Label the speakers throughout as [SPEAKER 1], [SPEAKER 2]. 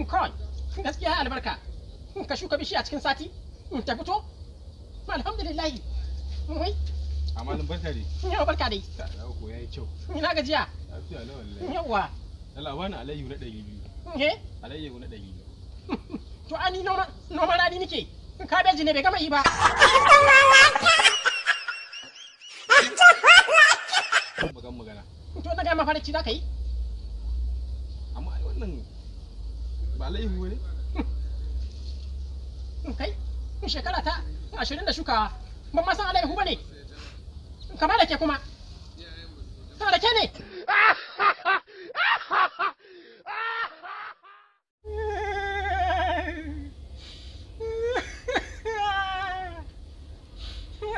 [SPEAKER 1] Kawai gaskiya albarka. Ka shuka bishiya cikin sati ta fito. Alhamdulillah. Wai.
[SPEAKER 2] Amma barka dai.
[SPEAKER 1] Yau barka dai.
[SPEAKER 2] Ta ko yayi kyau.
[SPEAKER 1] Ina gajiya.
[SPEAKER 2] Lafiya lau wallahi.
[SPEAKER 1] Yawwa.
[SPEAKER 2] Allah bani alayyu na 200.
[SPEAKER 1] Eh?
[SPEAKER 2] Alayyu na 200.
[SPEAKER 1] To ani noma noma rani nake. Kabeji ne bai gama yi ba.
[SPEAKER 2] Bakan magana.
[SPEAKER 1] To na ga mafarki za ka yi?
[SPEAKER 2] Amma ai wannan ba alayyu ne?
[SPEAKER 1] Kai, shekara ta 20 da shukawa. Ban ma san alayyahu ba ne. Kamar da ke kuma. Rake ne.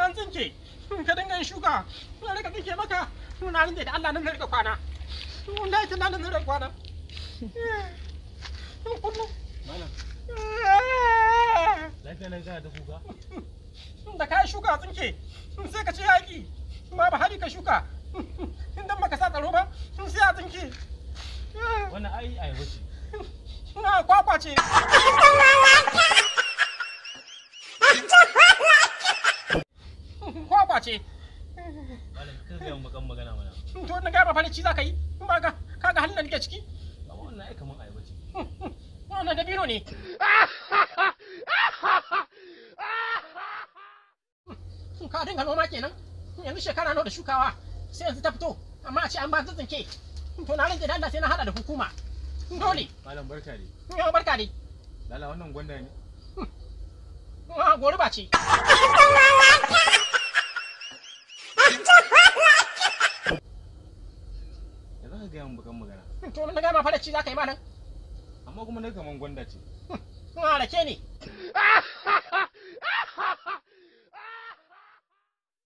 [SPEAKER 1] An tsinke, ka dinga yin shuka, na rika tsinke maka, na rinje da Allah nan na rika kwana. Wallahi tun nan na rika kwana. Kullum.
[SPEAKER 2] Malam. Lafiya nan kana ta kuka?
[SPEAKER 1] Da ka shuka tsinke, sai ka ce yaƙi, babu hali ka shuka. Idan baka sa tsaro ba, sai a tsinke.
[SPEAKER 2] Wannan ai ayaba ce.
[SPEAKER 1] Na kwakwa ce. Kwakwa ce.
[SPEAKER 2] Malam ka ga bakan magana mana.
[SPEAKER 1] To na gaba fara ci za ka yi, in ba ka kaga halin da nake ciki.
[SPEAKER 2] Amma wannan ai kaman ayaba ce.
[SPEAKER 1] Wannan dabino ne. Ka dinga noma kenan. Yanzu shekara nawa da shukawa sai yanzu ta fito amma a ce an ba ta tsinke. To na rantse da Allah sai na hada da hukuma. Dole.
[SPEAKER 2] Malam barka dai.
[SPEAKER 1] Yau barka dai.
[SPEAKER 2] Lala wannan gwanda ne.
[SPEAKER 1] Ah, goruba ce.
[SPEAKER 2] Ya za ka gaya min bakan magana.
[SPEAKER 1] To na gama fara ci za ka yi malam.
[SPEAKER 2] Amma kuma na kaman gwanda ce.
[SPEAKER 1] Ah, rake ne.